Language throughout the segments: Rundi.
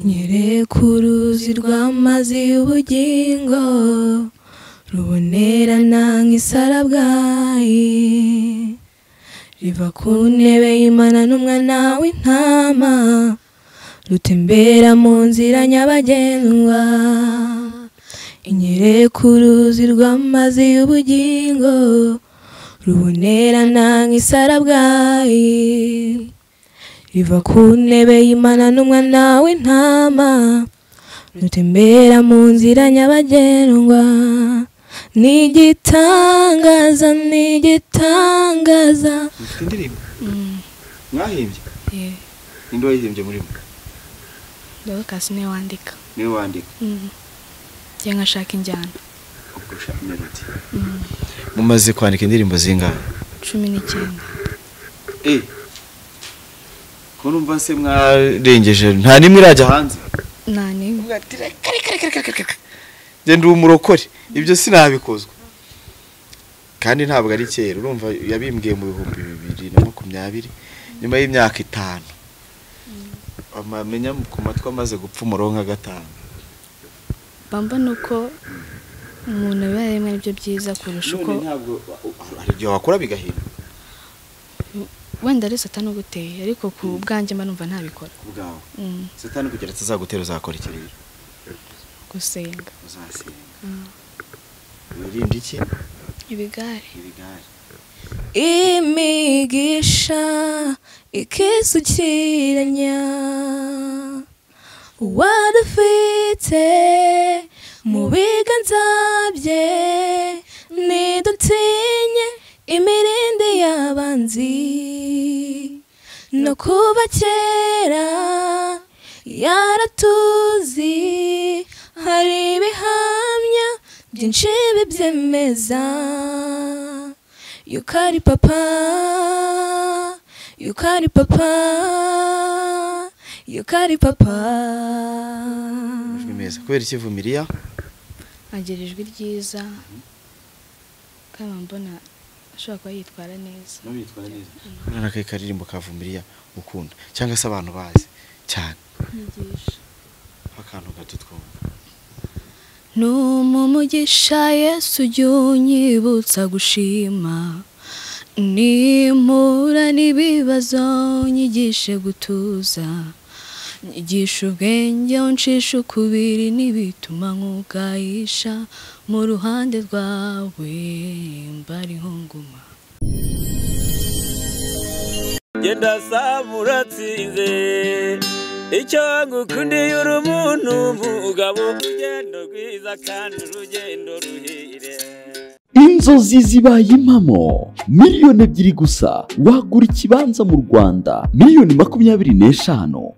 Nyereka uruzi rw'amazi y'ubugingo rubonerana nk'isarabwayi, riva ku ntebe y'Imana n'umwana w'intama, rutembera mu nzira nyabagendwa. Inyereka uruzi rw'amazi y'ubugingo rubonerana nk'isarabwayi, riva ku ntebe y'Imana n'umwana w'intama, rutembera mu nzira nyabagendwa. Ni igitangaza, ni igitangaza. Mufite indirimbo mwahimbye? Ninde wayihimbye muri mwe? Dorcas niwe wandika. Niwe wandika? Njye nkashaka injyana. Ubwo ushaka melody. Mumaze kwandika indirimbo zingahe? 19. Ko numva se mwarengeje, nta nimwe irajya hanze? Nta nimwe. Njye ndi umurokore, ibyo sinabikozwa. Kandi ntabwo ari kera, urumva yabimbwiye mu 2020, nyuma y'imyaka 5. Amamenya ku matwi amaze gupfa umuronka 5. Bamba nuko umuntu biba rimwe nibyo byiza kurusha uko. None ntabwo hari igihe wakora bigahinduka. Wenda ari satani uguteye, ariko ku bwanjye mba numva ntabikora. Ku bwawe. Satani kugira atazagutera uzakora iki rero? Gusenga. Uzasenga. Wirinde iki? Ibigare. Ibigare. Imigisha ikisukiranya uwadufite mu biganza bye, ntidutinye imirindi y'abanzi. No kuva kera yaratuzi, hari ibihamya byinshi bibyemeza. Yuko ari papa, yuko ari papa, yuko ari papa. Amajwi meza. Kubera iki Vumiriya? Agira ijwi ryiza kandi mbona ashobora kuba yitwara neza. No yitwara neza. Kubera n'akahe karirimbo ka Vumiriya ukunda cyangwa se abantu bazi cyane? Nyigisha. Akantu gato twumva. Numugisha Yesu ujya unyibutsa gushima, nimpura n'ibibazo nyigishe gutuza, nyigisha ubwenge uncisha ukubiri n'ibituma nkugayisha, mu ruhande rwawe mbariho nguma. Genda saba uratsinze, icyo ngukundiye uri umuntu mugabo, urugendo rwiza kandi urugendo ruhire. Inzozi zibaye impamo, 2 miliyoni gusa wagura ikibanza mu Rwanda, 25 miliyoni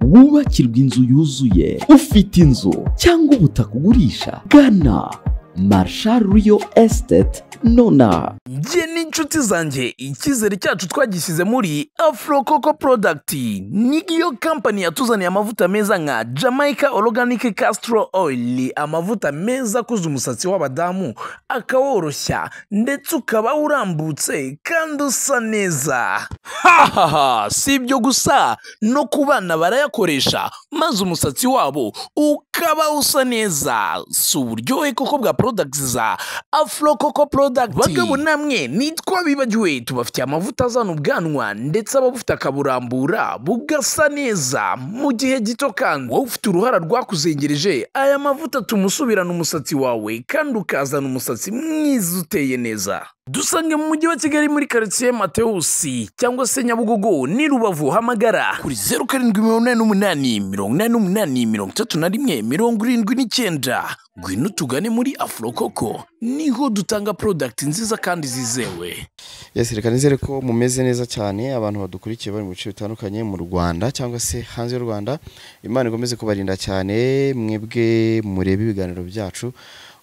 wubakirwa inzu yuzuye. Ufite inzu cyangwa ubutaka ugurisha, gana Marshal Real Estate nona. Njye n'inshuti zanjye icyizere cyacu twagishyize muri Afro Coco Product. Niyo kampani yatuzaniye amavuta meza nka Jamaica Organic Castor Oil, amavuta meza akuza umusatsi w'abadamu akaworoshya ndetse ukaba urambutse kandi usa neza. Hahaha, si ibyo gusa, no ku bana barayakoresha maze umusatsi wabo ukaba usa neza. Si uburyohe koko bwa products za Afro Coco Product. Bagabo namwe nitwa bibagiwe, tubafitiye amavuta azana ubwanwa ndetse ababufite akaburambura bugasa neza mu gihe gito. Kandi wowe ufite uruhara rwakuzengereje, aya mavuta tumusubirana umusatsi wawe kandi ukazana umusatsi mwiza uteye neza. Dusange mu mujyi wa Kigali muri karitsiye Matewusi cyangwa se Nyabugogo ni Rubavu. Hamagara kuri 0788 88 31 79. Ngwino tugane muri Afro Coco, niho dutanga product nziza kandi zizewe. Yes, reka nizere ko mumeze neza cyane, abantu badukurikiye bari mu bice bitandukanye mu Rwanda cyangwa se hanze y'u Rwanda. Imana ikomeze kubarinda cyane mwebwe murebe ibiganiro byacu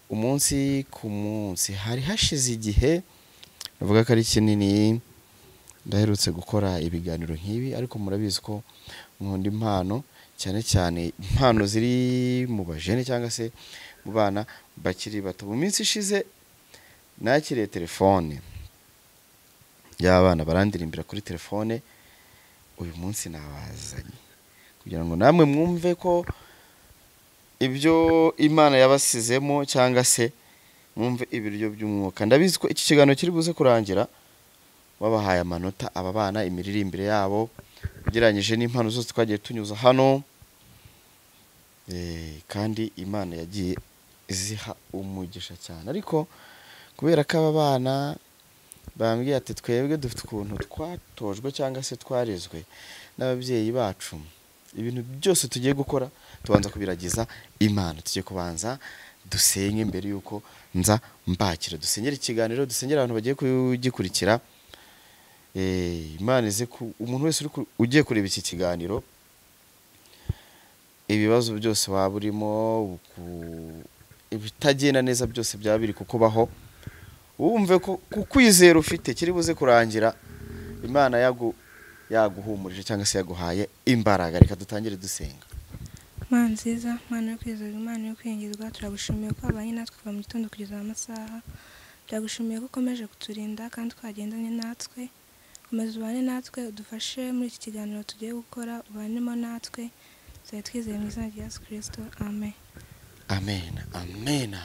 umunsi ku munsi. Hari hashize igihe navuga ko ari kinini ndaherutse gukora ibiganiro nk'ibi, ariko murabizi ko nkunda impano, cyane cyane impano ziri mu bajene cyangwa se mu bana bakiri bato. Mu minsi ishize nakiriye telefone y'abana barandirimbira kuri telefone. Uyu munsi nabazanye kugira ngo namwe mwumve ko ibyo Imana yabasizemo cyangwa se mwumve ibiryo by'umwuka. Ndabizi ko iki kiganiro kiri buze kurangira wabahaye amanota aba bana, imiririmbire yabo ugereranyije n'impano zose twagiye tunyuza hano, kandi Imana yagiye iziha umugisha cyane. Ariko kubera ko aba bana bambwiye ati twebwe dufite ukuntu twatojwe cyangwa se twarezwe n'ababyeyi bacu, ibintu byose tugiye gukora tubanza kubiragiza Imana. Tugiye kubanza dusenge mbere yuko nza mbakira, dusengere ikiganiro, dusengere abantu bagiye kugikurikira. Imana ize umuntu wese ugiye kureba iki kiganiro, ibibazo byose waba urimo, ibitagenda neza byose byaba biri kukubaho, wumve ko kukwizera ufite kiri buze kurangira Imana yaguhumurije cyangwa se yaguhaye imbaraga. Reka dutangire dusenga. Mana nziza, Mana yo kwizerwa, Imana yo kwiyingizwa, turagushimiye ko wabanye natwe kuva mu gitondo kugeza amasaha. Turagushimiye ko ukomeje kuturinda kandi twagendanye natwe. Komeza ubane natwe, udufashe muri iki kiganiro tugiye gukora, ubanemo natwe. Tuzabe twizeye mu izina rya Yesu Kristo, amen. Amen, amen.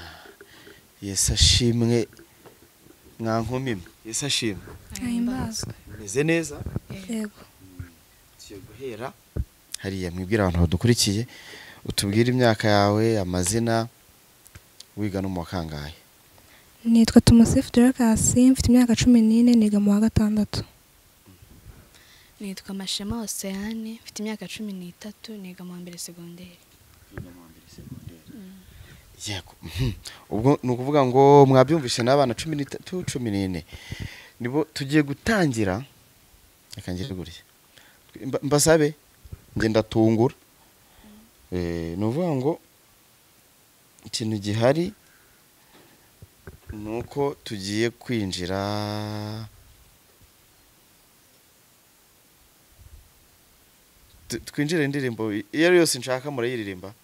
Yesu ashimwe. Mwa nkumi mwe, Yesu ashimwe. Ahimbazwe. Meze neza? Yego. Tugiye guhera hariya, mwibwira abantu badukurikiye, utubwire imyaka yawe, amazina, wiga no mu wa kangahe? Nitwa Tumusifu Dorcas, mfite imyaka 14, niga mu wa 6. Nitwa Mashema Oceane, mfite imyaka 13, niga mu wa mbere segonderi. Yego. Ubwo ni ukuvuga ngo mwabyumvise n'abana 13, 14 nibo tugiye gutangira. Reka ngire gutya, mbasabe nge ndatungura. Ni ukuvuga ngo ikintu gihari ni uko tugiye kwinjira twinjire indirimbo iyo ari yose nshaka murayiririmba.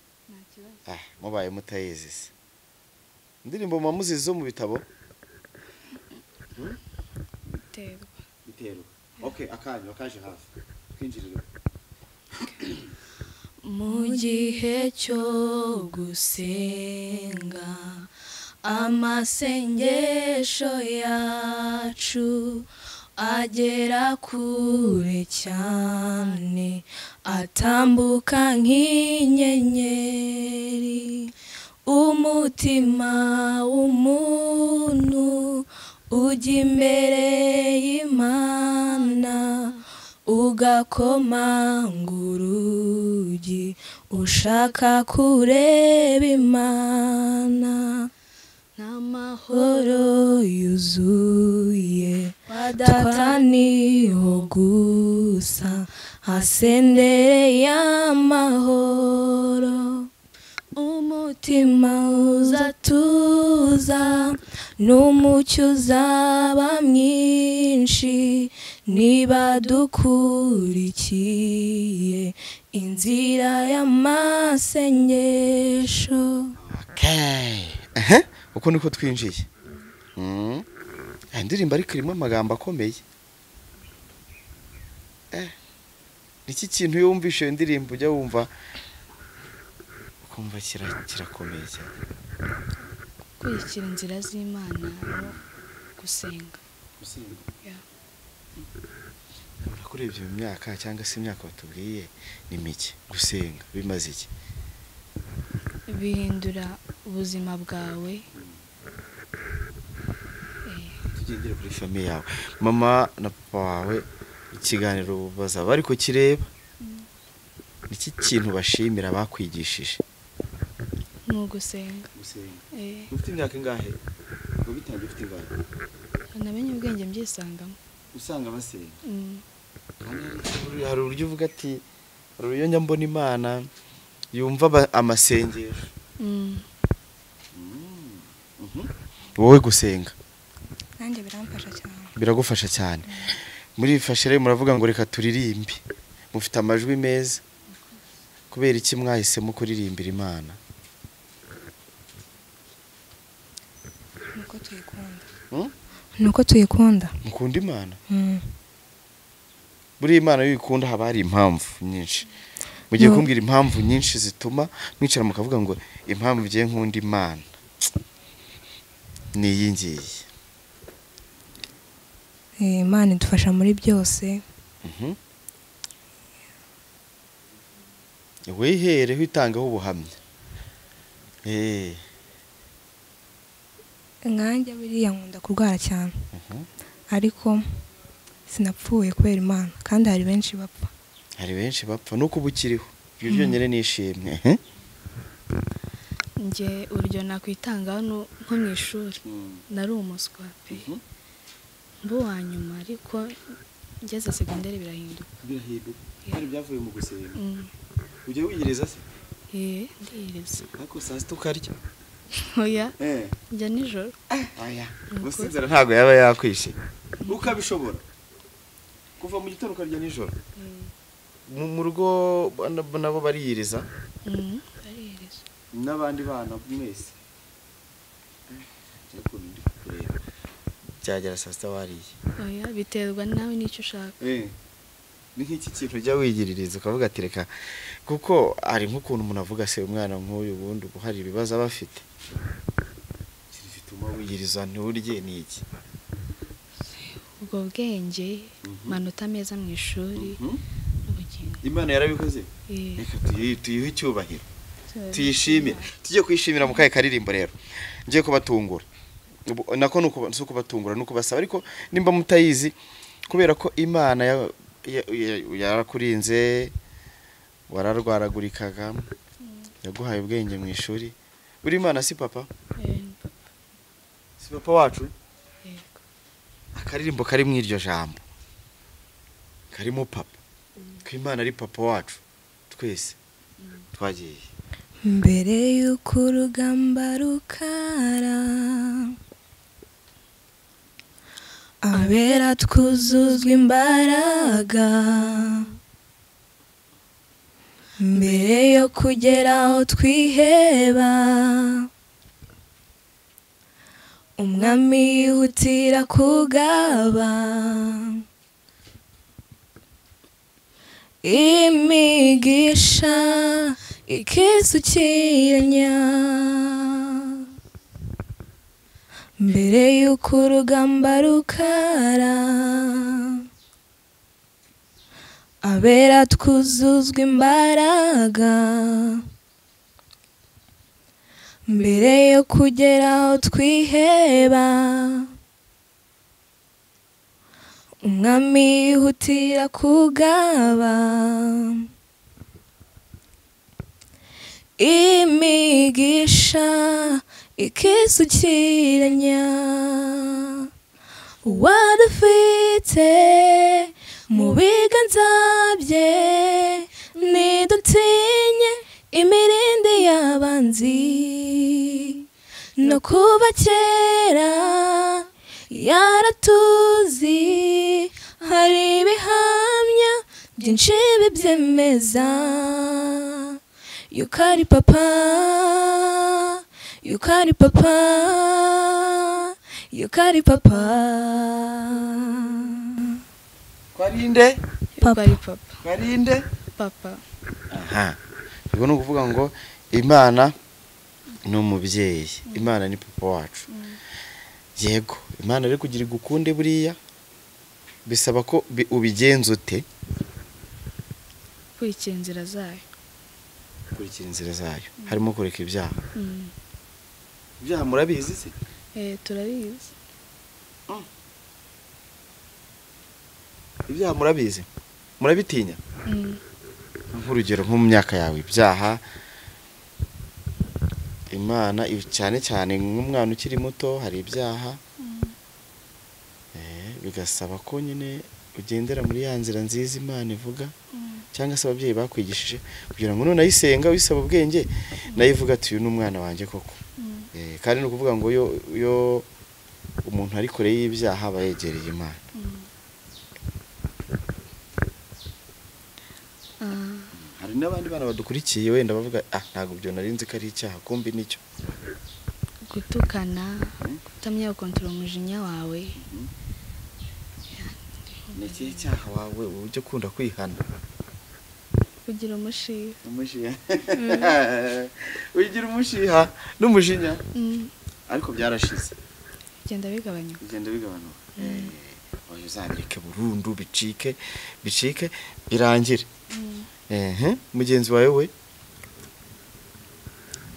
Mubaye mutayizi se indirimbo muba muzizi zo mu bitabo? Biterwa. Biterwa. Okay, akanyu akaje hafi twinjirire. Mu gihe cyo gusenga amasengesho yacu agera kure cyane, atambuka nk'inyenyeri. Umutima w'umuntu ujya imbere y'Imana, ugakomanga urugi ushaka kureba Imana. N'amahoro yuzuye Data niho gusa hasendereye amahoro. Umutima uzatuza n'umucyo uzaba mwinshi, niba dukurikiye inzira y'amasengesho. Okay. Uko niko twinjiye. Indirimbo ariko irimo amagambo akomeye. Niki kintu iyo wumvishe iyo ndirimbo ujya wumva ukumva kirakomeye cyane? Gukurikira inzira z'Imana no gusenga. Gusenga. Kuri ibyo myaka cyangwa se imyaka batubwiye ni mike, gusenga bimaze iki? Bihindura ubuzima bwawe. Tugendere kuri famiye yawe, mama na papa wawe, ikiganiro bazaba ariko kireba. Niki kintu bashimira bakwigishije? Ni ugusenga. Gusenga. Ufite imyaka ingahe? Ngo bitangiye ufite ingahe? Namenye ubwenge mbyisangamo. Usanga basenga. Hari uburyo uvuga ati hari uburyo njya mbona Imana yumva amasengesho. Wowe gusenga nanjye biramfasha cyane. Biragufasha cyane. Muri fashe rero muravuga ngo reka turirimbe, mufite amajwi meza, kubera iki mwahisemo kuririmbira Imana? Nuko tuyikunda. Nuko tuyikunda. Mukunda Imana? Buri Imana iyo uyikunda haba hari impamvu nyinshi. Mugiye kumbwira impamvu nyinshi zituma mwicara mukavuga ngo impamvu ngiye nkunda Imana ni iyi ngiyi. Imana idufasha muri byose. Wihereho itangaho ubuhamya. Nkanjye buriya nkunda kurwara cyane, ariko sinapfuye kubera Imana, kandi hari benshi bapfa. Hari benshi bapfa nuko uba ukiriho, ibyo byonyine nishimwe. Njye urugero nakwitanga hano nko mu ishuri nari umuswa pe, mbo wa nyuma, ariko ngeze segonderi birahinduka. Birahinduka kandi byavuye mu gusenga. Ujya wiyiriza se? Ndiyiriza. Ariko saa sita ukarya? Oya, njya nijoro. Oya, gusinzira ntabwo yaba yakwishe. Ukabishobora kuva mu gitondo ukarya nijoro? Mu rugo nabo bariyiriza? Bariyiriza. N'abandi bana mwese? Byagera saa sita wariye? Oya, biterwa nawe n'icyo ushaka. Ni nk'iki kintu ujya wigiririza ukavuga ati reka, kuko hari nk'ukuntu umuntu avuga se umwana nk'uyu ubundi ubu hari ibibazo aba afite, ikintu gituma wigiriza nturye ni iki? Ubwo bwenge, amanota meza mu ishuri n'ubugingo. Imana yarabikoze? Reka tuyihe icyubahiro, tuyishimire. Tujye kuyishimira mu kahe karirimbo rero. Ngiye kubatungura. Nako si ukubatungura ni ukubasaba, ariko nimba mutayizi kubera ko Imana yarakurinze, wararwaragurikaga, yaguhaye ubwenge mu ishuri. Buri Imana si papa? Si papa wacu? Akaririmbo kari mu iryo jambo karimo papa, ko Imana ari papa wacu twese. Twagiye. Mbere y'uko urugamba rukara, abera twuzuzwa imbaraga, mbere yo kugera aho twiheba, umwami yihutira kugaba imigisha ikisukiranya. Mbere y'uko urugamba rukara, abera twuzuzwa imbaraga, mbere yo kugera aho twiheba, umwami yihutira kugaba imigisha ikisukiranya. Uwadufite mu biganza bye, ntidutinye imirindi y'abanzi, no kuva kera yaratuzi, hari ibihamya byinshi bibyemeza yuko ari papa, yuko ari papa, yuko ari papa. Kwarinde? Papa. Kwarinde? Papa. Aha. Ubwo ni ukuvuga ngo Imana ni umubyeyi, Imana ni papa wacu. Yego, Imana rero kugira igukunde buriya bisaba ko ubigenza ute? Kurikira inzira zayo. Kurikira inzira zayo. Harimo kureka ibyaha. Ibyaha murabizi se? Turabizi. Ibyaha murabizi? Murabitinya? Nk'urugero nko mu myaka yawe ibyaha, Imana cyane cyane nk'umwana ukiri muto hari ibyaha, bigasaba ko nyine ugendera muri ya nzira nziza Imana ivuga, cyangwa se ababyeyi bakwigishije kugira ngo nunayisenga wisaba ubwenge nayo ivuga ati uyu ni umwana wanjye koko. Kandi ni ukuvuga ngo yo umuntu ari kure y'ibyaha aba yegereye Imana. Hari n'abandi bana badukurikiye wenda bavuga ntabwo byo nari nzi ko ari icyaha, kumbi nicyo. Gutukana, kutamenya gukontorora umujinya wawe. Ni ikihe cyaha wawe ujya ukunda kwihana? Kugira umushiha. Umushiha. Ugira umushiha n'umujinya? Ariko byarashize. Bigenda bigabanuka. Bigenda bigabanuka. Oya uzabireke burundu bicike bicike birangire. Mugenzi wawe we?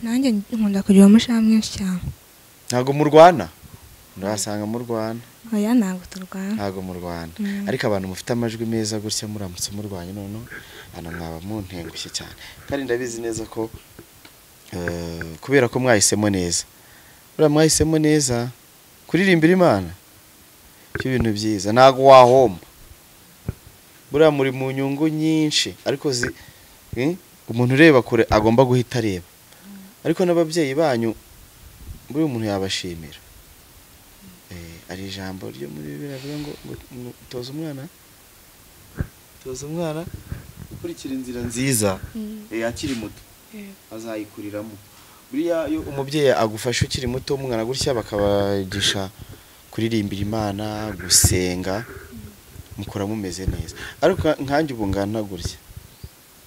Nanjye nkunda kugira umushiha mwinshi cyane. Ntago murwana? Ndasanga murwana. Oya ntabwo turwana. Ntago murwana. Ariko abantu mufite amajwi meza gutya muramutse murwanye none hano mwaba muntengushye cyane. Kandi ndabizi neza ko kubera ko mwahisemo neza. Buriya mwahisemo neza kuririmbira Imana. Cyo ibintu byiza ntago wahomba. Buriya muri mu nyungu nyinshi ariko umuntu ureba kure agomba guhita areba. Ariko n'ababyeyi banyu buri umuntu yabashimira. Ari ijambo ryo muri Bibiliya rivuga ngo toza umwana ukurikira inzira nziza akiri muto azayikuriramo. Buriya iyo umubyeyi agufasha ukiri muto umwana gutya bakabagisha kuririmbira Imana, gusenga, mukora mumeze neza. Ariko nkanjye ubu ngana gutya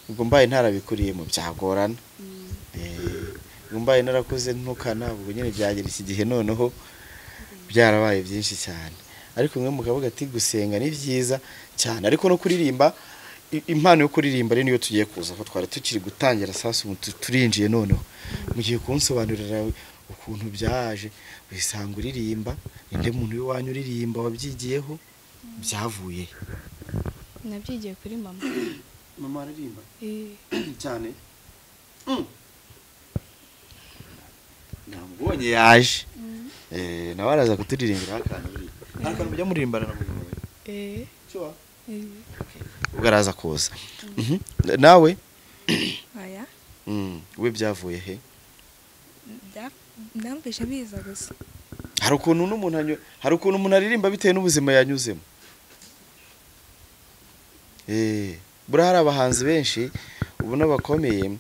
ubwo mbaye ntarabikuriyemo byagorana. Ubwo mbaye narakuze ntukana ubwo nyine byagera iki gihe noneho byarabaye byinshi cyane. Ariko mwe mukavuga ati gusenga ni byiza cyane, ariko no kuririmba, impano yo kuririmba rero niyo tugiye kuza ko twari tukiri gutangira sasa turinjiye noneho mugiye kunsobanurira ukuntu byaje. Wisanga uririmba, inde muntu w'iwanyu uririmba wabyigiyeho byavuye? Nabyigiye kuri mama. Mama aririmba cyane? Namubonye yaje. Nawe araza kuturirimbira akantu buri. Akantu mujya muririmbana na mugabo we? Cyo. Ubwo araza kuza. Nawe? Oya. We byavuye he? Ndamvisha biza gusa. Hari ukuntu n'umuntu hari ukuntu umuntu aririmba bitewe n'ubuzima yanyuzemo. Buriya hari abahanzi benshi ubona bakomeye,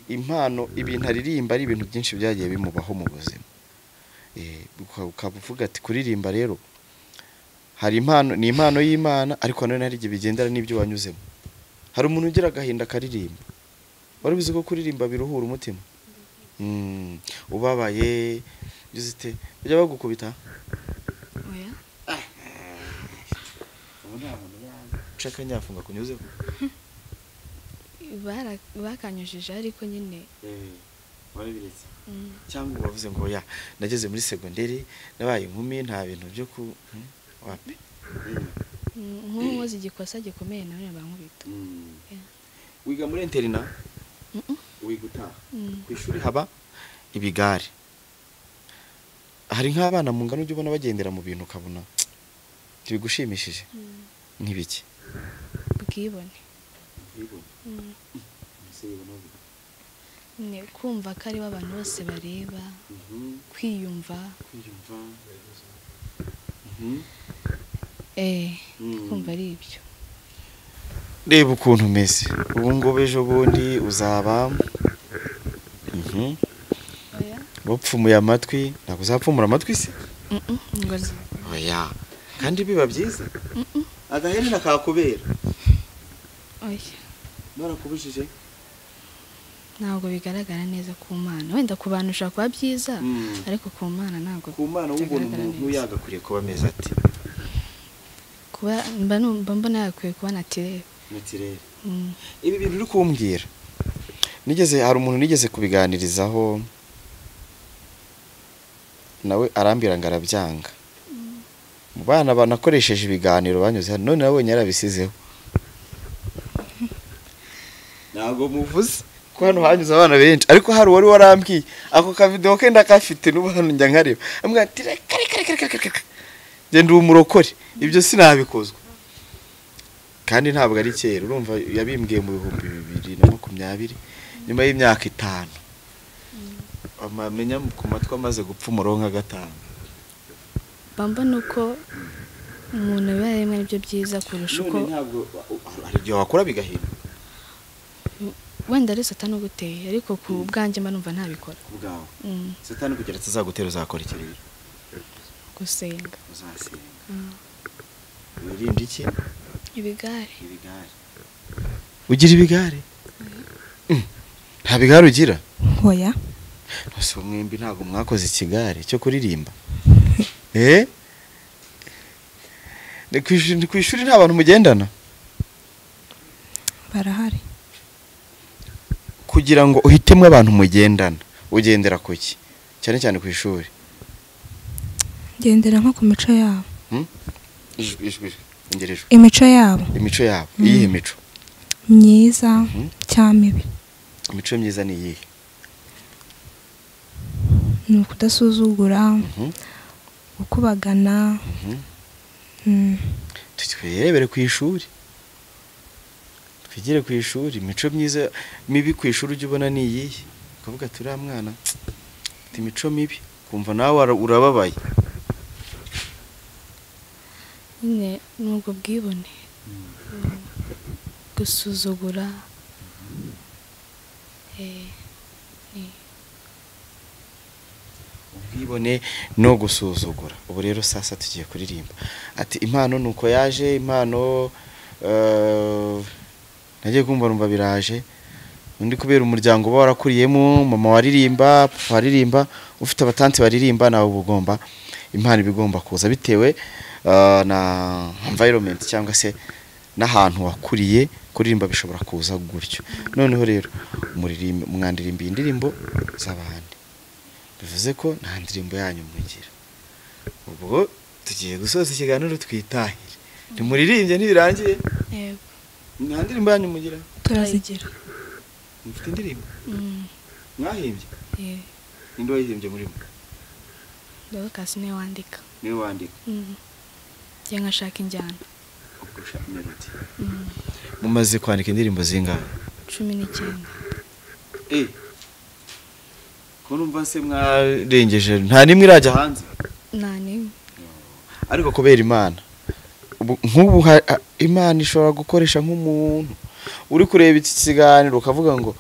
impano ibintu aririmba ari ibintu byinshi byagiye bimubaho mu buzima. Ukavuga ati kuririmba rero hari impano, ni impano y'Imana, ariko nanone hari igihe bigendana n'ibyo wanyuzemo. Hari umuntu ugira agahinda akaririmba. Wari uzi ko kuririmba biruhura umutima? Ubabaye uzite bajya bagukubita? Oya. Ubu nta muntu ushaka nyafunga kunyuzeho. Bakanyujije ariko nyine warabiretse. Cyangwa bavuze ngo ya nageze muri segonderi nabaye inkumi nta bintu byo ku wapi. Nk'umuzi igikosa gikomeye nawe bankubita. Wiga muri interina? Wiga utaha? Ku ishuri haba ibigare. Hari nk'abana mu ngano ujya ubona bagendera mu bintu ukabona tibigushimishije. Nk'ibiki? Bwibone. Ni kumva ko ari abantu bose bareba, kwiyumva. Kumva ari ibyo. Reba ukuntu umeze ubu ngubu ejo bundi uzaba wapfumuye amatwi. Ntabwo uzapfumura amatwi se? Oya. Kandi biba byiza. Agaherena kakubera. Oya. Barakubujije? Ntabwo bigaragara neza ku Mana. Wenda ku bantu ushobora kuba byiza, ariko ku Mana ntabwo. Ku Mana ubona umuntu yagakwiriye kuba ameze ati. Kuba mba mbona yagakwiye kuba naturel. Naturel. Ibi bintu uri kumbwira. Nigeze hari umuntu nigeze kubiganirizaho nawe arambira ngo arabyanga. Mu bana banakoresheje ibiganiro banyuze hano none nabonye yarabisizeho. Ntabwo muvuze ko hano hanyuze abana benshi, ariko hari uwari warambwiye ako ka video ke ndakafite n'ubu hano njya nkareba. Ambwira ati reka reka reka reka. Genda umurokore ibyo sinabikozwa. Kandi ntabwo ari kera, urumva yabimbwiye mu 2020 nyuma y'imyaka 5. Amamenya ku matwi amaze gupfa umuronka gatanu. Bamba nuko umuntu biba rimwe nibyo byiza kurusha uko ntabwo hari igihe wakora bigahinduka. Wenda ari satani uguteye, ariko ku bwanjye mba numva ntabikora. Ku bwawe. Satani kugira atazagutera uzakora iki rero? Gusenga. Uzasenga. Wirinde iki? Ibigare. Ibigare. Ugira ibigare? Nta bigare ugira? Oya. Ese mwembi ntabwo mwakoze ikigare cyo kuririmba? Ni ku ishuri nta bantu mugendana? Barahari. Kugira ngo uhitemo abantu mugendana, ugendera kuki? Cyane cyane ku ishuri. Ngendera nko ku mico yabo. Ijwi. Ingerejo. Imico yabo. Imico yabo. Iyihe mico? Myiza cyangwa mibi. Imico myiza ni iyihe? Ni ukudasuzugura, gukubagana. Twirebere ku ishuri. Twigire ku ishuri imico myiza mibi ku ishuri ujye ubona ni iyihe? Ukavuga ati uriya mwana afite imico mibi, kumva nawe urababaye. Nyine ni ubwo bwibone, gusuzugura. Ubwibone no gusuzugura. Ubu rero sasa tugiye kuririmba. Ati impano nuko yaje, impano nagiye kumva numva biraje. Undi kubera umuryango uba warakuriyemo, mama waririmba, papa waririmba, ufite abatanti baririmba, nawe ubugomba impano ibigomba kuza bitewe na environment cyangwa se n'ahantu wakuriye. Kuririmba bishobora kuza gutyo. Noneho rero mwandirimba indirimbo z'abandi, bivuze ko nta ndirimbo yanyu mugira. Ubwo tugiye gusoza ikiganiro twitahire. Ntimuririmbye ntibirangiye? Yego. Nta ndirimbo yanyu mugira? Turazigira. Mufite indirimbo? Mwahimbye? Yego. Ninde wayihimbye muri mwe? Dorcas niwe wandika. Niwe wandika? Njye nkashaka injyana. Ubwo ushaka melody. Mumaze kwandika indirimbo zingahe? 19. Ko numva se mwarengeje, nta nimwe irajya hanze? Nta nimwe. Ariko kubera Imana, nk'ubu Imana ishobora gukoresha nk'umuntu uri kureba iki kiganiro ukavuga ngo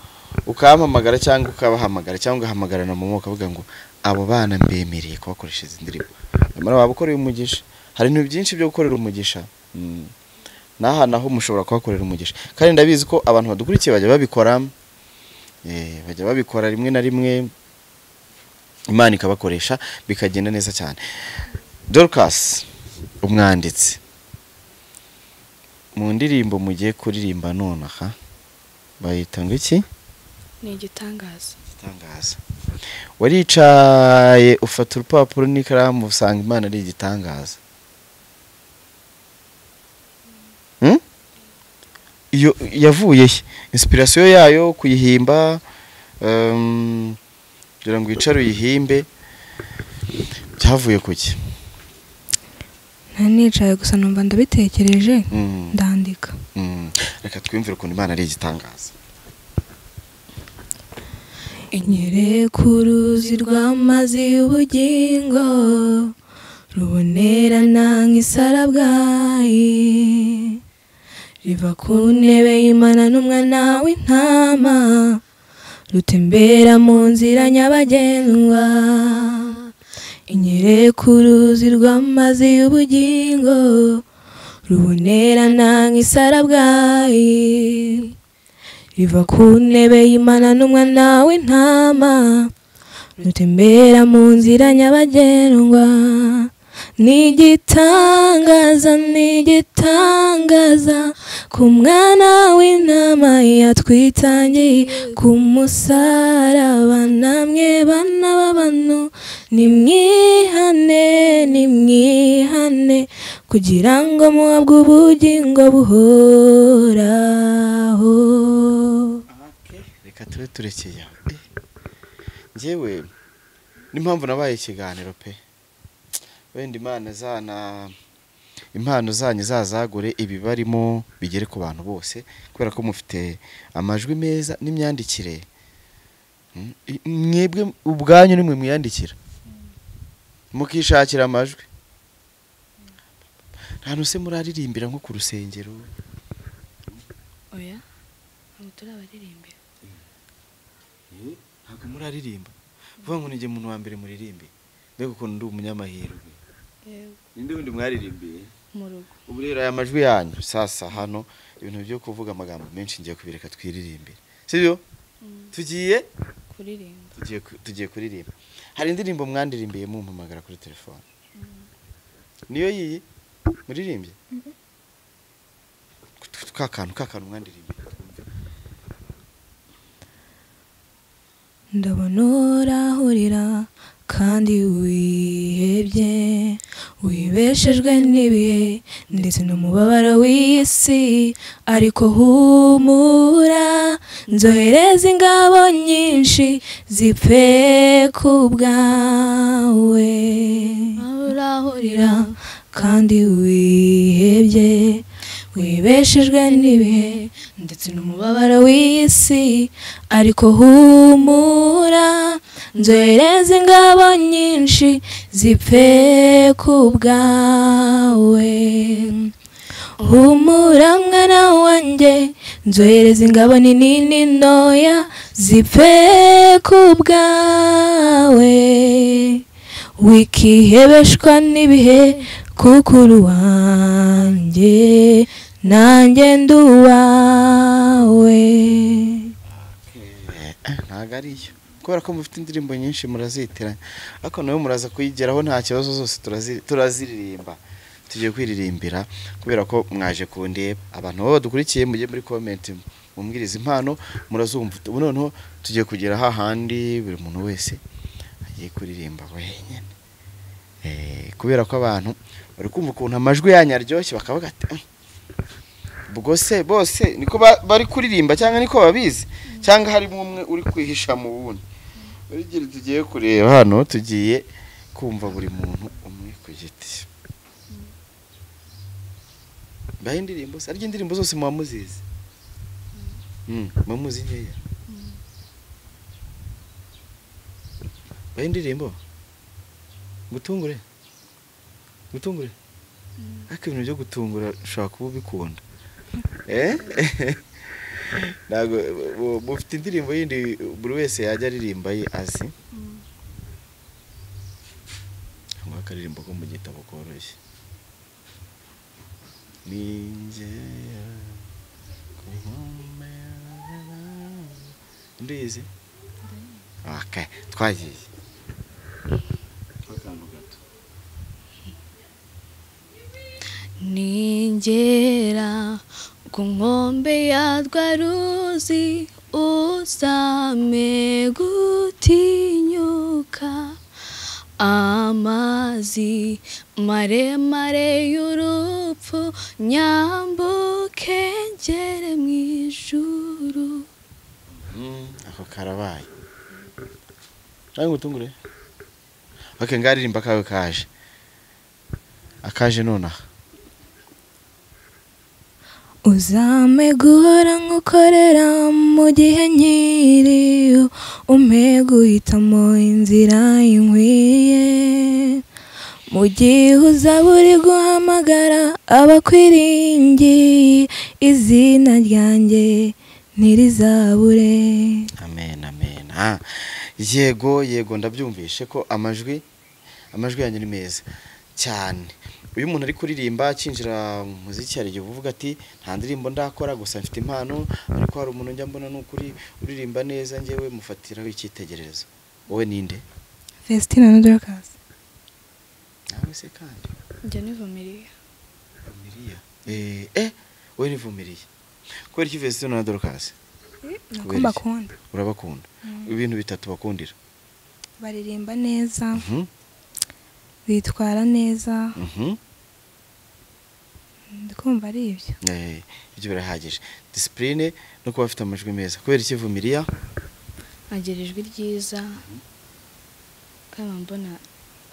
ukampamagara cyangwa ukabahamagara cyangwa ugahamagara na mama ukavuga ngo abo bana mbemereye kubakoresha izi ndirimbo. Nyamara waba ukoreye umugisha. Hari ibintu byinshi byo gukorera umugisha. N'aha naho mushobora kuhakorera umugisha. Kandi ndabizi ko abantu badukurikiye bajya babikora, bajya babikora rimwe na rimwe, Imana ikabakoresha bikagenda neza cyane. Dorcas umwanditsi, mu ndirimbo mugiye kuririmba nonaha bayita ngo iki? Ni igitangaza. Igitangaza. Waricaye ufata urupapuro n'ikaramu usanga Imana ari igitangaza. Iyo yavuye he? Inspiration yayo kuyihimba, kugira ngo wicare uyihimbe, byavuye kuki? Nicaye gusa numva ndabitekereje, ndandika. Reka twiyumvire ukuntu Imana ari igitangaza. Inyereka uruzi rw'amazi y'ubugingo, rubonerana nk'isarabwayi, riva ku ntebe y'Imana n'umwana w'intama, rutembera mu nzira nyabagendwa. Inyereka uruzi rw'amazi y'ubugingo, rubonerana nk'isarabwayi, riva ku ntebe y'Imana n'umwana w'intama, rutembera mu nzira nyabagendwa. Ni igitangaza, ni igitangaza, ku mwana w'intama yatwitangiye ku musaraba. Namwe bana b'abantu nimwihane, nimwihane, kugira ngo muhabwe ubugingo buhoraho. Reka tube turekeye aho. Njyewe n'impamvu nabaye ikiganiro pe, wenda Imana zana impano zanyu zazagure ibibarimo bigere ku bantu bose, kubera ko mufite amajwi meza n'imyandikire. Mwebwe ubwanyu nimwe mwiyandikira mukishakira amajwi. Nta nuse muraririmbira nko ku rusengero? Oya, ntabwo turabaririmbira. Ntabwo muraririmba. Vuga ngo nige muntu wa mbere muririmbe. Mbega ukuntu ndi umunyamahirwe. Ninde wundi mwaririmbiye? Mu rugo. Ubu rero aya majwi yanyu sasa hano ibintu byo kuvuga amagambo menshi ngiye kubireka twiririmbire, sibyo? Tugiye kuririmba. Tugiye kuririmba. Hari indirimbo mwandirimbiye mumpamagara kuri telefone, niyo yiyi muririmbye? Ka kantu mwandirimbiye. Ndabona urahurira kandi wihebye, wibeshejwe n'ibihe ndetse n'umubabaro w'isi, ariko humura, nzohereza ingabo nyinshi zipfe ku bwawe. Urahurira kandi wihebye, wibeshejwe n'ibihe ndetse n'umubabaro w'isi, ariko humura, nzohereza ingabo nyinshi zipfe ku bwawe. Humura mwana wanjye, nzohereza ingabo nini n'intoya zipfe ku bwawe. Wikihebeshwa n'ibihe, kuko uri uwanjye, nanjye ndi uwawe. Ntabwo ariyo, kubera ko mufite indirimbo nyinshi murazitiranya, ariko nawe muraza kuyigeraho, nta kibazo, zose turaziririmba. Tugiye kwiririmbira kubera ko mwaje kundeba. Abantu baba badukurikiye, mujye muri comment mumbwiriza impano murazumva. Ubu noneho tugiye kugera hahandi buri muntu wese agiye kuririmba wenyine. Kubera ko abantu bari kumva ukuntu amajwi yanyu aryoshye, bakavuga ati: Ubwo se bose niko bari kuririmba, cyangwa niko babizi, cyangwa harimo umwe uri kwihisha mu wundi?" Buri gihe tugiye kureba hano, tugiye kumva buri muntu umwe ku giti. Mbahe indirimbo se? Arya indirimbo zose muba muzizi? Muba muzi nkeya. Mbahe indirimbo gutungure gutungure, ariko ibintu byo gutungura ushobora kuba ubikunda. Ntabwo mufite indirimbo yindi buri wese yajya aririmba ye azi? Ngo akaririmbo ko mu gitabo koroshye. Ningera ku nkombe, ndizi. Okay, twagiye akantu gato. Ningera ku nkombe ya rwa ruzi, uzame gutinyuka amazi maremare y'urupfu, nyambuke ngere mu ijuru. Ako karabaye. Nawe ngutungure. Okay, ngaririmba kawe kaje akaje nonaha. Uzame guhora nkukorera mu gihe nkiriyo, umpe guhitamo inzira inkwiye. Mu gihe uzaba uri guhamagara abakwiringiye, izina ryanjye ntirizabure. Amen, amen. Ah, yego yego, ndabyumvishe ko amajwi yanyu ni meza cyane. Uyu muntu ari kuririmba akinjira mu muziki, hari igihe uvuga ati: "Nta ndirimbo ndakora, gusa mfite impano, ariko hari umuntu njya mbona ni ukuri uririmba neza, njyewe mufatiraho icyitegererezo." Wowe ninde? Vestina na Dorcas. Nawe se kandi? Njye ni Vumiriya. Vumiriya. Wowe ni Vumiriya. Kubera iki Vestina na Dorcas? Nuko Kubera iki? mbakunda. Urabakunda. Ibintu bitatu bakundira. Baririmba neza, bitwara neza. Ndikumva ari ibyo. Ibyo birahagije, discipline no kuba afite amajwi meza. Kubera iki Vumiriya? Agira ijwi ryiza, kandi mbona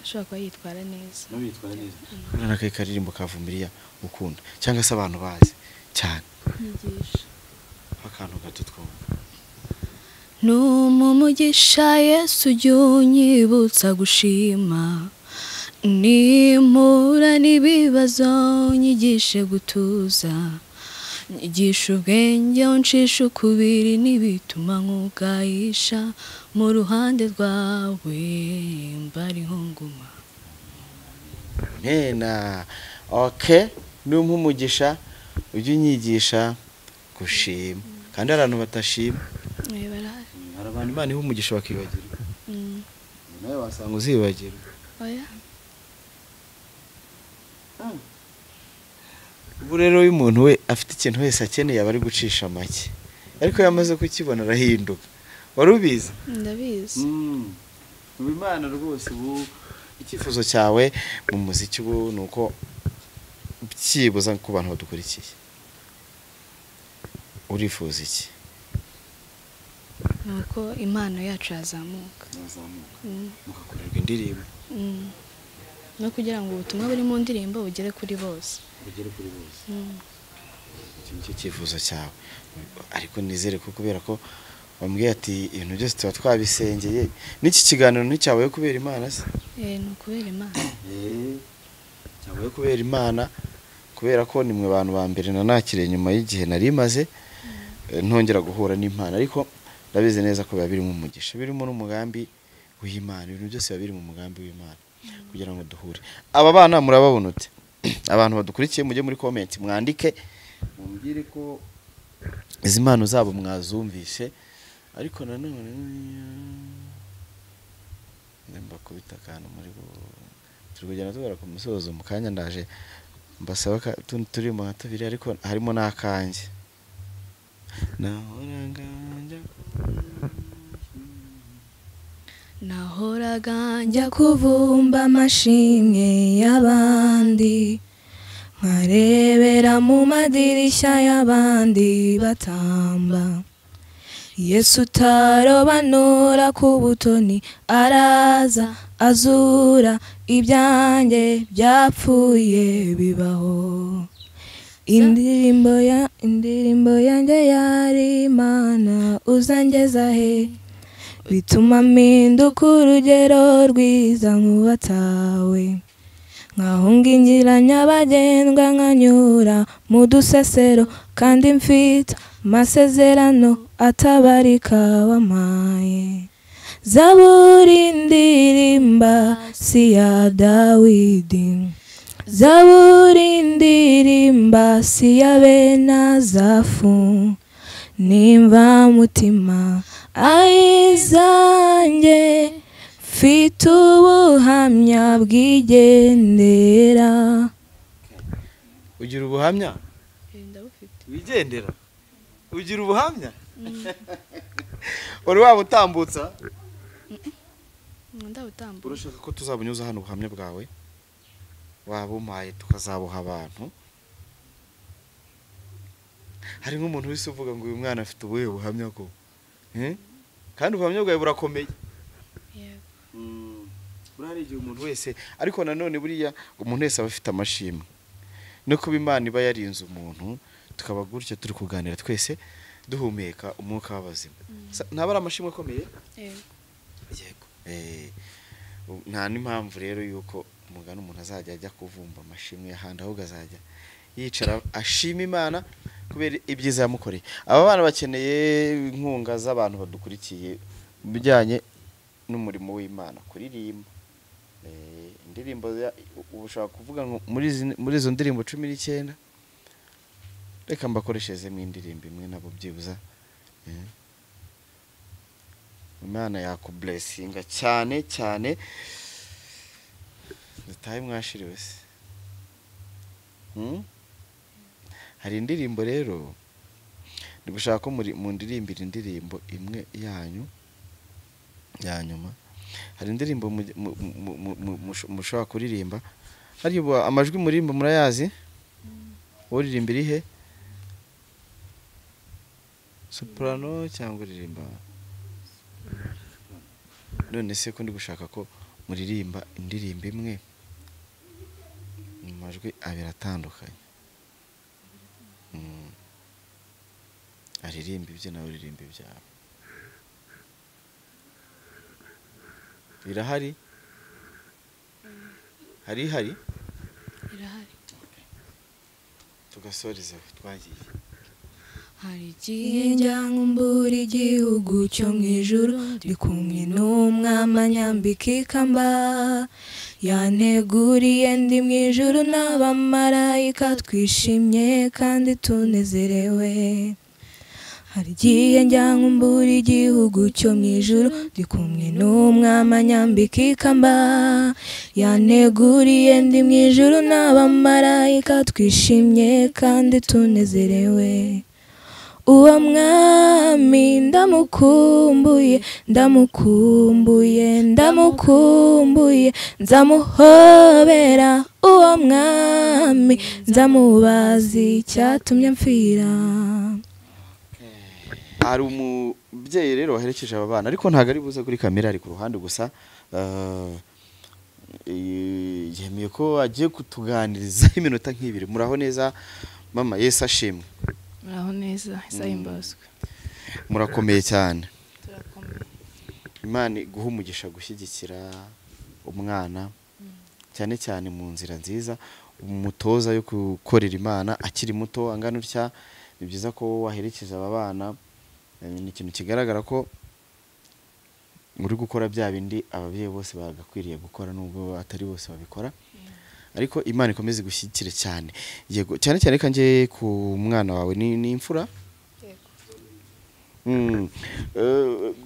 ashobora kuba yitwara neza. Kubera n'akahe karirimbo ka Vumiriya ukunda, cyangwa se abantu bazi cyane? Nyigisha. Akantu gato twumva. Numugisha Yesu, ujya unyibutsa gushima, nimpura n'ibibazo nyigishe gutuza, nyigisha ubwenge, uncisha ukubiri n'ibituma nkugayisha, mu ruhande rwawe mbariho nguma. Mena. Okay, numpa umugisha ujye unyigisha gushima. Kandi hari abantu batashima. Barahari. Hari abantu Imana iha umugisha bakibagirwa. Nawe wasanga uzibagirwa. Oya. Ubu rero uyu muntu we afite ikintu wese akeneye aba ari gucisha make, ariko yamaze kukibona arahinduka. Wari ubizi? Ndabizi. Ubu Imana rwose, ubu icyifuzo cyawe mu muziki ubu ni uko byibuza ku bantu badukurikiye, urifuza iki? Ni uko impano yacu yazamuka, mugakorerwa indirimbo, no kugira ngo ubutumwa buri mu ndirimbo bugere kuri bose. Bugere kuri bose. Iki nicyo cyifuzo cyawe. Ariko nizere ko kubera ko wambwiye ati ibintu byose tuba twabisengeye, n'iki kiganiro nticyabaye kubera Imana se? Ni ukubera Imana. Cyabaye kubera Imana, kubera ko nimwe bantu ba mbere nanakiriye nyuma y'igihe nari maze ntongera guhura n'Imana, ariko ndabizi neza ko biba birimo umugisha, birimo n'umugambi w'Imana. Ibintu byose biba biri mu mugambi w'Imana kugira ngo duhure. Aba bana murababona ute? Abantu badukurikiye mujye muri comment mwandike mumbwire ko izi mpano zabo mwazumvishe, ariko nanone mbakubita akantu muri turi kugenda tugera ku musozo. Mu kanya ndaje mbasaba turimo nka tubiri, ariko harimo n'akanjye. Nahoraga njya njya kuvumba amashimwe y'abandi, nkarebera mu madirishya y'abandi batamba. Yesu utarobanura ku butoni araza azura ibyanjye byapfuye bibaho. Indirimbo yanjye yari Imana uzangeza he, bituma mpinduka urugero rwiza nk'ubatawe. Nkahunga inzira nyabagendwa nkanyura mu dusesero, kandi mfite amasezerano atabarika wampaye. Zaburi ndirimba si ya Dawidi, Zaburi ndirimba si ya Benazafu, nimba mutima ayizanjye mfite ubuhamya bwigendera. Ugira ubuhamya? Ndabufite. Wigendera? Ugira ubuhamya? Wari waba utambutsa? Ndabutambutsa. Urashaka ko tuzabunyuza hano ubuhamya bwawe? Waba umpaye tukazabuha abantu? Hari nk'umuntu wese uvuga ngo uyu mwana afite ubuhe buhamya ko? Kandi ubuhamya bwawe burakomeye. Yego. Buriya igihe umuntu wese, ariko nanone buriya umuntu wese aba afite amashimwe. No kuba Imana iba yarinze umuntu, tukaba gutya turi kuganira twese duhumeka umwuka w'abazima. Ntaba ari amashimwe akomeye? Yego. Yego. Nta n'impamvu rero yuko umugani umuntu azajya ajya kuvumba amashimwe y'ahandi, ahubwo azajya yicara ashima Imana kubera ibyiza yamukoreye. Aba bana bakeneye inkunga z'abantu badukurikiye mu bijyanye n'umurimo w'Imana, kuririmba. Indirimbo ubu ushobora kuvuga ngo muri izo ndirimbo 19 reka mbakoreshezemo indirimbo imwe nabo byibuza. Imana yakublessinga cyane cyane. Dutahe mwashiriwe se? Hari indirimbo rero ndi gushaka ko mu ndirimbira indirimbo imwe yanyu ya nyuma. Hari indirimbo mushobora kuririmba. Hari amajwi muririmba murayazi? Uririmba irihe? Soprano cyangwa uririmba? None se ko ndi gushaka ko muririmba indirimbo imwe mu majwi abiri atandukanye. Aririmba ibye nawe uririmba ibyawe. Irahari? Hari hari? Irahari. Tugasoreza twagiye. Hari igihe njya nkumbura igihugu cyo mu ijuru, ndi kumwe n'umwami anyambika ikamba. Yanteguriye ndi mu ijuru n'abamarayika, twishimye kandi tunezerewe. Harigiye njya nkumbura igihugu cyo mu ijuru, ndi kumwe n'umwami anyambika ikamba. Yanteguriye ndi mu ijuru n'abamarayika, twishimye kandi tunezerewe. Uwo mwami ndamukumbuye, ndamukumbuye, ndamukumbuye, nzamuhobera. Uwo mwami nzamubaza icyatumye mpfira. Hari umubyeyi rero waherekeje aba bana, ariko ntabwo ari buze kuri kamera, ari ku ruhande gusa. Yemeye ko agiye kutuganiriza iminota nk'ibiri. Muraho neza mama? Yesu ashimwe. Muraho neza, isahimbazwe. Murakomeye cyane. Turakomeye. Imana iguhe umugisha gushyigikira umwana, cyane cyane mu nzira nziza, umutoza yo gukorera Imana akiri muto angana utya. Ni byiza ko waherekeza aba bana. Ni ikintu kigaragara ko uri gukora bya bindi ababyeyi bose bagakwiriye gukora, nubwo atari bose babikora, ariko Imana ikomeze gushyigikire cyane. Yego, cyane cyane reka njye ku mwana wawe, ni imfura? Yego.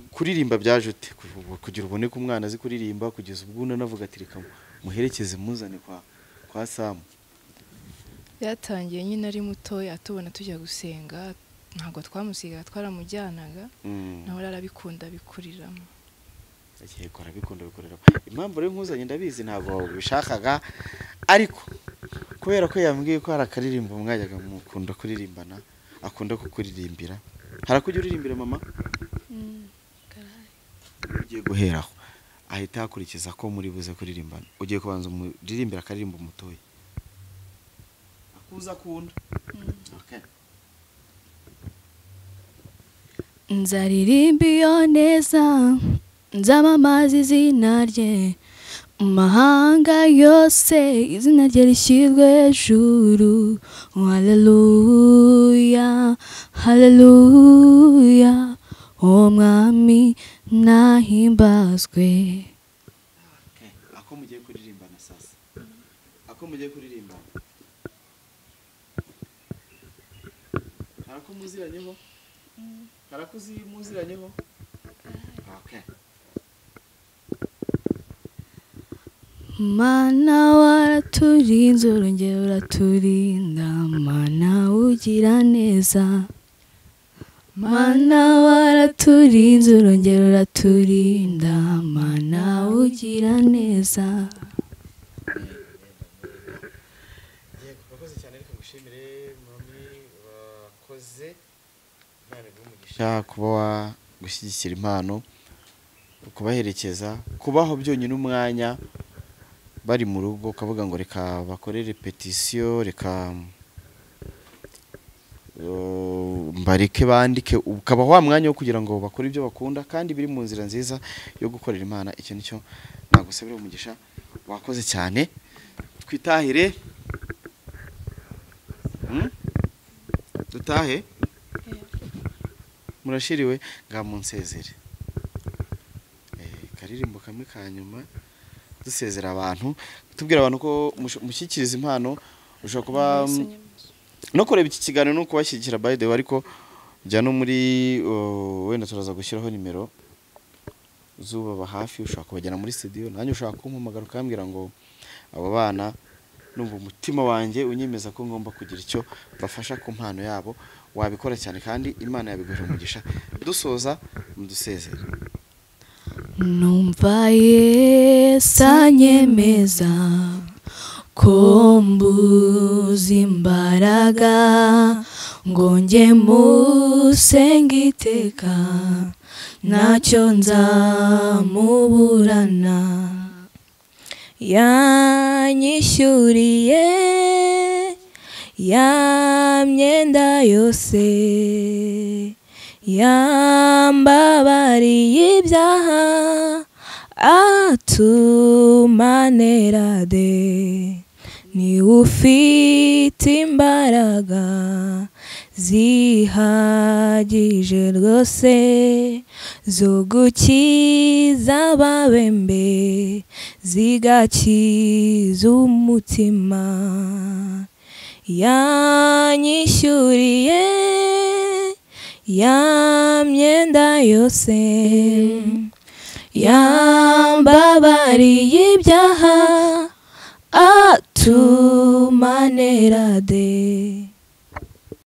Kuririmba byaje ute? Kugira ubone ko umwana azi kuririmba, kugeza ubwo unanavuga ati reka muherekeze muzane kwa Samu. Byatangiye nyine ari mutoya, tubona tujya gusenga, ntabwo twamusigaga, twaramujyanaga, nawe arabikunda bikuriramo. Yego, arabikunda bikuriramo. Impamvu rero nkuzanye ndabizi ntabwo wabishakaga, ariko kubera ko yambwiye ko hari akaririmbo mwajyaga mukunda kuririmbana, akunda kukuririmbira. Harakujya uririmbira mama? Ugiye guheraho ahita hakurikiza ko muri buze kuririmbana. Ugiye kubanza umuririmbira akaririmbo mutoya akuza akunda. Okay. Nzaririmba iyo neza, nzamamaza izina rye mu mahanga yose, izina rye rishyirwe hejuru. Haleluya, haleluya, uwo mwami nahimbazwe. Okay. Ako mugiye kuririmbana sasa. Ako mugiye kuririmbana. Harako muziranyeho? Harakuzi muziranyeho? Okay. Mana waraturinze, urongera uraturinda, Mana ugira neza. Mana waraturinze, urongera uraturinda, Mana ugira neza. Yego, urakoze cyane, reka ngushimire mami, wakoze. Imana iguhe umugisha kuba gushyigikira impano, kubaherekeza, kubaho byonyine umwanya bari mu rugo ukavuga ngo reka bakore repetition, reka mbareke bandike, ukaba wa mwanya wo kugira ngo bakore ibyo bakunda kandi biri mu nzira nziza yo gukorera Imana. Icyo nicyo nagusabira umugisha, wakoze cyane. Twitahire. Dutahe. Murashiriwe nga munsezere. Karirimbo kamwe ka nyuma dusezera abantu, tubwira abantu ko mushyikiriza impano, ushobora kuba no kureba iki kiganiro no kubashyigikira by the way, ariko jya no muri wenda turaza gushyiraho nimero zubaba hafi, ushobora kubajyana muri studio, nanjye ushobora kumpamagara ukambwira ngo abo bana numva umutima wanjye unyemeza ko ngomba kugira icyo bafasha ku mpano yabo, wabikora cyane kandi Imana yabiguhera umugisha. Dusoza mudusezere. Numva Yesu anyemeza ko mbuze imbaraga ngo njye musenge iteka, ntacyo nzamuburana. Yanyishyuriye ya myenda yose, yambabariye ibyaha, atumanerade. Ni ufite imbaraga zihagije rwose zo gukiza ababembe, Zigakiza umutima. Yanyishyuriye ya myenda yose, yambabariye ibyaha atumanerade.